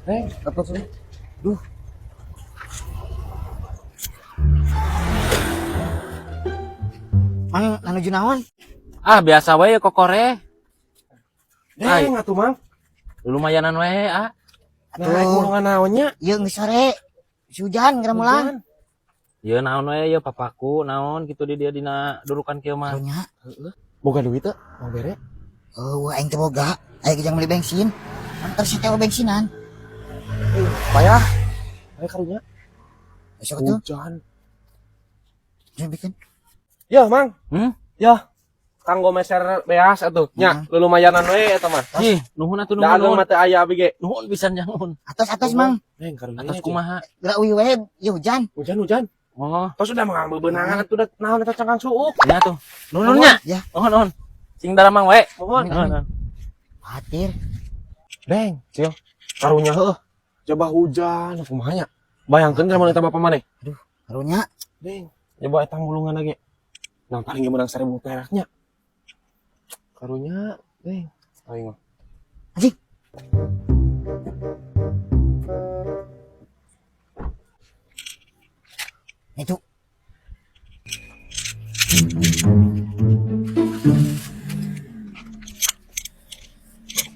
Eh, apa sih? Duh. Mang nuju naon? Ah, biasa wae kokore. Deng atuh Mang. Lumayanan wae, ah. Nah, rek mulungan naonnya? Ieu geus sore. Si hujan geura mulang. Ieu naon wae ieu papaku naon kitu di dia dina durukan kieu mah. Karunya. Boga duit teu? Mang bere? Eueuh aing teu boga. Aya gejang beli bensin. Antar si teh bensinan. Payah. Aya karunya. Besok tuh, Hujan. jangan bikin. Ya, Mang. Hmm? Ya. Kanggo meser beas atuh. Nya, lulumayanan we eta mah. Ih, nuhun atuh nuhun. Da ageung Nuhun, mah teu aya abi ge. nuhun pisan jangun. Atas atas Mang. Neng karunya. Atas kumaha? Geura uy wae, ieu hujan. Hujan hujan. Oh, Tos udah mah bebenangan atuh da naon eta cangkang suuk. nya tuh. Nuhun nya. Ya, Nuhun nuhun. Sing daramang wae. Mohon. Nuhun. Nuhun. khawatir. Deng, Cil. Karunya heuh. Coba hujan kumaha nya. Bayangkeun lamun eta bapak maneh. Karunya Deng, coba eta mulungan lagi. Nah, paling ge menang 1000 peraknya. Karunya, deng. Aing mah. anjing. Itu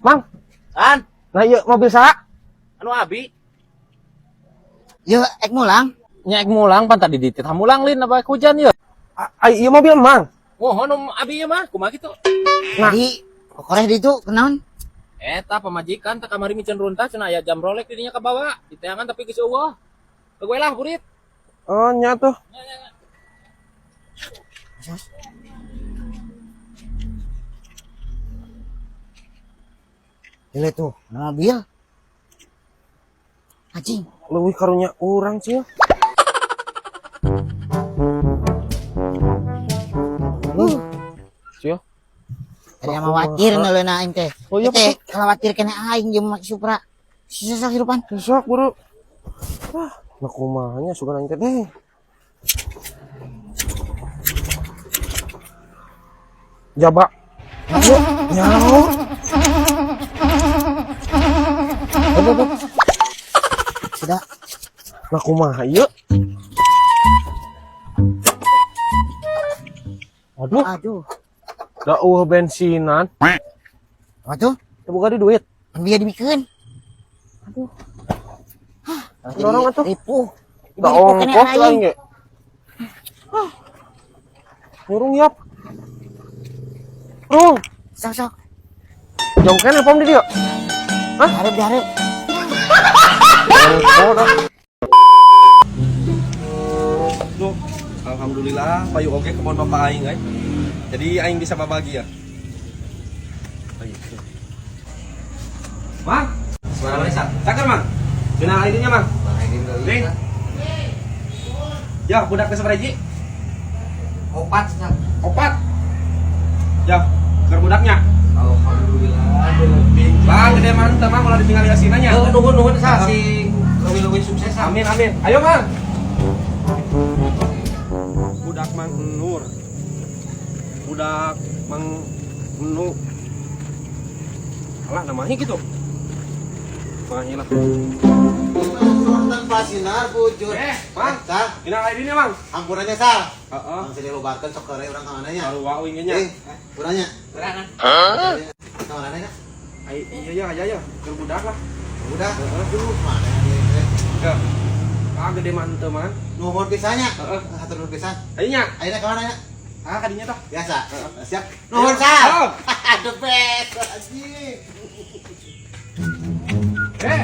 Mang, An, nah ieu mobil saha? anu abi. ieu ek mulang. Nya ek mulang pan tadi dititah mulang lin apa hujan ye. Ai ieu mobil Mang. Mohon om abi ieu mah kumaha kitu. Nah. Jadi kokoreh di itu kenaon? Eta pamajikan teh kamari miceun runtah cenah aya jam Rolex di dinya kabawa. Diteangan tapi geus eueuh. Kegue lah burit. Oh, nya tuh. Nya, nya, nya. Sos. Lihat tuh, mobil. Anjing, Leuwih karunya urang, Cil. Cil. Ada yang khawatir neleuna aing teh. Oh iya, Teh, khawatir kena aing jeung make Supra. Susah hirupan. Sok, buru. Wah, nah kumaha nya sugan aing teh deh. Jaba. Nyaur. Apa, apa? Sudah. Nah kumaha ieu? Aduh, Aduh. da eueuh bensinan. Apa tuh? Teu boga di duit. Kan biar dibikeun. Aduh. Hah, Dorong atuh. Ripuh. Da Ripuh kena ongkos aing. aing ge. Ah. Nyurung yap. Rung, Sok sok. jauh keneh pom di dieu. Hareup dihareup. Oh, dah. Duh, alhamdulillah payu oge kebon bapak aing euy. Jadi aing bisa babagi ya. Mang, Saker Mang. Dina ID-nya Mang. Ding. Ya, budak teh sabaraha hiji? Opat Sal. Opat. Ya, keur budaknya. Alhamdulillah lebih. Bang, gede mah teu Mang ulah ditinggali asinanya. Nuhun nuhun nuhun Sal sing leuwih-leuwih sukses Sal. Amin amin. Ayo Mang. Budak Mang Nur. Budak Mang Nu. Alah namanya gitu. Mahi lah. Tanpa sinar bujur. Eh, Mang. Sal, Dina ID-nya Mang. ampurannya Sal. Heeh. Langsung dilubarkeun sok keure urang ka mana nya? Sarua uing nya. Eh, urangnya. Berangan. Ka mana nya? Ai iya ya aya ya, keur budak lah. Udah. Aduh, mana nya teh? Ya. Ah gede mah henteu Mang. Nuhun pisan nya. Heeh. Hatur nuhun pisan. Ayo nya. Ayeuna ka mana nya? Ah kadinya tah. Biasa. Siap. Nuhun Sal. Oh. The best anjing. Eh,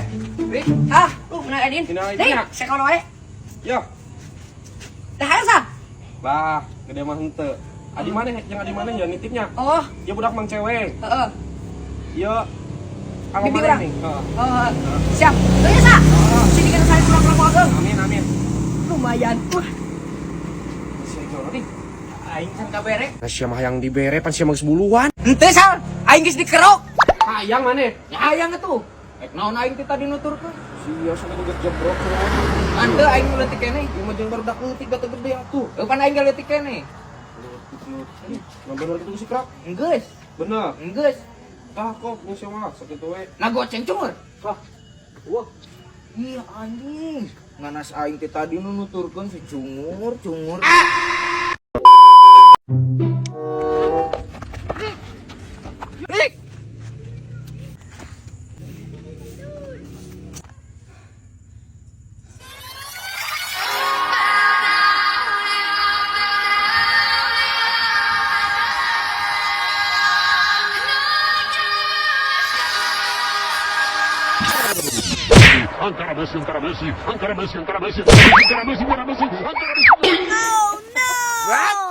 Rik, Ah, bener Edin. Dina Ding, ID-nya. sekolah wae. Ya. Dah ayo, Sal. Bah, gede mah henteu. Adi mana yang adi mana ya nitipnya? Oh, Ya budak mang cewek. heeh. Ya. Kalau Bibi mana urang. nih? Heeh. Oh, siap. Tuh ya, Sa. Sini kan saya kurang-kurang ageng. Amin amin. Lumayan. Wah, Si Jono nih. Aing can kabere. Nah, sia mah yang dibere pan sia mah geus buluan. henteu Sal. Aing geus dikerok. Hayang mana? Ya hayang atuh. Ek naon aing teh tadi nuturkeun. Sia sampe geus jebrok. Ante aing nu leutik keneh. Ieu mah jeung barudak leutik da teu gede atuh. Eueuh pan aing ge leutik keneh. Nah bener gitu sih, Krak. Enggeus, Bener. enggeus. Tah kok ini sih mah sakitu we. Nah goceng cungur. Wah. Wah. Iya anjing. Nganas aing teh tadi nu nuturkeun si cungur, cungur. Rik. Ancora Messi, ancora Messi, ancora Messi, ancora Messi, ancora Messi, ancora Messi, ancora Messi. What?